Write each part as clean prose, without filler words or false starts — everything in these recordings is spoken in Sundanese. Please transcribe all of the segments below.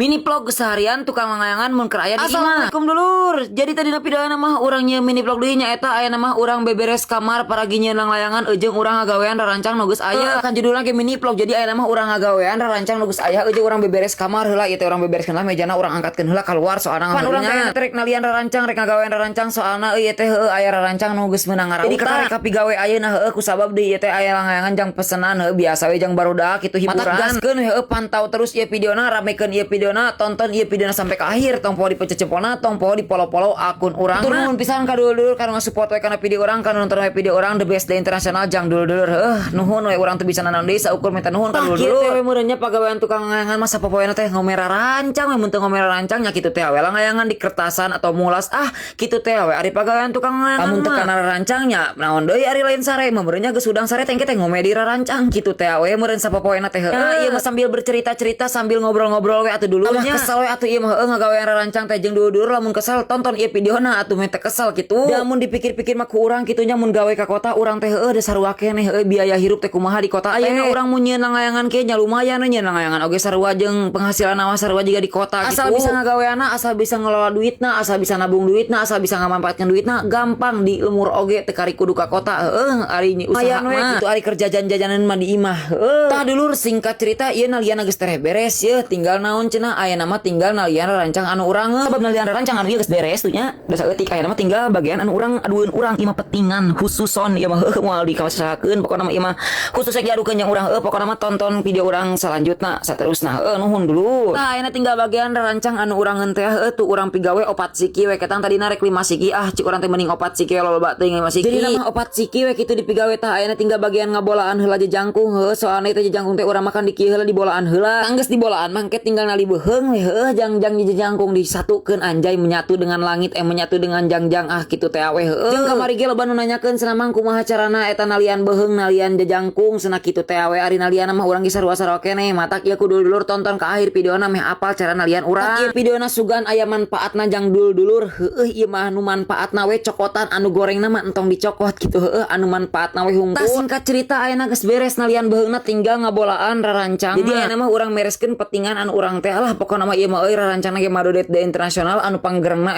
Mini vlog keseharian tukang langlayangan mun keur aya di imah. Assalamualaikum, dulur. Jadi tadi videona mah urang nyieun mini vlog deui, nyaeta aya mah urang beberes kamar paragi nyieun langlayangan jeung urang ngagawean rarancang nu geus aya. Kan judulna ge mini vlog, jadi aya mah urang ngagawean rarancang nu geus aya jeung urang beberes kamar heula. Ieu teh urang bebereskeun lah mejana, urang angkatkeun heula keluar, soalna pan urang teh rek nalian rarancang, rek ngagawean rarancang, soalna ieu teh heueuh aya rarancang nu geus meunang ngarautan. Jadi kakarek kapigawe ayeuna, heueuh, kusabab deui ieu teh aya langlayangan jang pesenan, heueuh, biasa we jang barudak kitu, hiburan. Matak gaskeun heueuh, pantau terus ieu videona, ramekeun ieu videona, tonton ieu videona sampai ke akhir, tong poho dipencet jempolna, tong poho di follow-follow akun urang. Hatur nuhun pisan ka dulur-dulur kanu ngasupport we kana video urang, kanu nonton we video urang, the best day internasional jang dulur-dulur. Heuh, nuhun we, urang teu bisa nanaon deui saukur minta nuhun ka dulur-dulur. Teh we meureun nya pagawean tukang layangan mah sapopoena teh ngome rarancang we. Mun teu ngome rarancang nya kitu teh we, layangan di kertasan atau mulas, ah, kitu teh we ari pagawean tukang layangan. Lamun teu kana rarancang nya naon deui, ari lain sare mah meureun nya geus hudang sare teh engke teh ngome di rarancang, kitu teh we meureun sapopoena teh. Heueuh, ieu mah sambil bercerita-cerita, sambil ngobrol-ngobrol we atuh dulurnya. Kesel we atuh ieu mah, heueuh, ngagawean rarancang teh jeung dulur. Lamun kesel, tonton ieu videona atuh, meh teu kesel kitu. Da mun dipikir-pikir mah ku urang kitu nya, mun gawe ka kota urang teh heueuh da sarua keneh, heueuh, biaya hirup teh kumaha di kota. Ayeuna urang mun nyieun langlayangan kieu nya lumayan we, nyieun langlayangan oge sarua jeung penghasilan mah sarua jiga di kota gitu. Asal bisa ngagaweana, asal bisa ngelola duitna, asal bisa nabung duitna, asal bisa ngamanfaatkeun duitna, gampang di lemur oge teu kari kudu ka kota, heueuh, ari usaha we gitu, ari kerja jajan-jajanan mah di imah, heueuh. Tah dulur, singkat cerita ieu nalian geus tereh beres ye, tinggal naon cenah? Aya mah tinggal nalian rancang anu urang, sabab nalian rancang anu ieu geus beres tuh nya, da saeutik. Aya mah tinggal bagian anu urang adueun urang, ieu mah petingan khususon ieu mah, heueuh, moal dikawasakeun. Pokona mah ieu mah khusus diadukeun yang urang, heueuh. Pokona mah tonton video urang selanjutna, saterusna, heueuh. Nuhun dulu. Tah, ayeuna tinggal bagian rancang anu urang teh, heueuh, tuh urang pigawe opat siki we. Ketang tadi narek lima siki, ah, cik urang teh mending opat siki, loba teuing lima siki, jadi mah opat siki we kitu dipigawe. Tah, ayeuna tinggal bagian ngabolaan heula jejangkung, heueuh, soalna itu jejangkung teh urang makan di kieu heula, di bolaan heula. Tangges di bolaan mah engke tinggal nali beuheung we, heueuh, jang-jang jejangkung disatukeun, anjay, menyatu dengan langit, eh, menyatu dengan jang-jang, ah, kitu teh we, heueuh. Jeung kamari ge loba nu nanyakeun cenah, "Mang, kumaha carana eta nalian beuheung, nalian jejangkung?" cenah, kitu teh we. Ari nalian mah urang ge sarua-sarua keneh, matak ieu kudu dulur tonton ke akhir videona meh apal cara nalian urang. Ieu videona sugan aya manfaatna jang dulur-dulur, heueuh. Ieu mah nu manfaatna we cokotan, anu gorengna mah entong dicokot gitu, heueuh, anu manfaatna we hungkul. Tah, singkat cerita ayeuna geus beres nalian beuheungna, tinggal ngabolaan rarancang. Jadi ayeuna mah urang mereskeun petingan anu urang teh. Alah, pokona mah ieu mah euy rarancangna ge madodet de internasional, anu panggerengna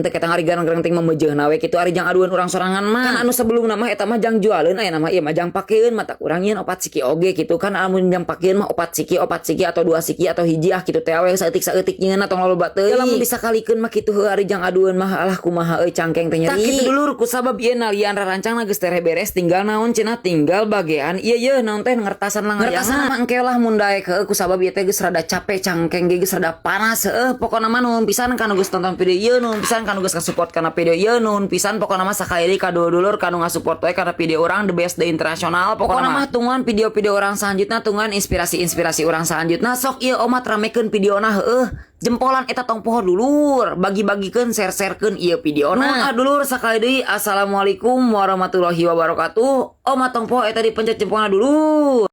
teh ketang ari gereng-gereng ting memejeuna we kitu, ari jang aduan urang sorangan mah. Kan anu sebelumna mah eta mah jang jualeun, ayeuna mah ieu mah jang pakeun, matak urang nyieun opat siki oge kitu kan. Amun jang pakeun mah opat siki, opat siki atau dua siki atau hiji, ah, kitu teh we, saeutik-saeutik nyieunna, tong loba teuing. Lamun disakalikeun mah kitu, heuh. Ari jang adueun mah, alah, kumaha euy, cangkeng teh nyeri. Tah kitu dulur, kusabab ieu nalian rarancangna geus tereh beres, tinggal naon cenah? Tinggal bagian ieu ye, naon teh, ngertasan langlayangan. Ngertasan mah engke lah mun daek, heueuh, kusabab ieu teh geus rada capek, cangkeng ge geus rada panas, heueuh. Pokona mah nuhun pisan kanu geus tonton video ieu, nuhun pisan kanu geus kasupport kana video ieu, nuhun pisan pokona mah sakali deui ka dulur kanu ngasupport we kana video urang, the best day internasional. Pokona mah tungguan video-video urang selanjutnya, tungguan inspirasi-inspirasi urang selanjutnya. Sok ieu omat ramekeun videona, heueuh, jempolan eta tong poho dulur, bagi-bagikeun, share-sharekeun ieu videona. Ah, dulur, sakali deui assalamualaikum warahmatullahi wabarakatuh. Omat tong poho eta dipencet jempolna dulur.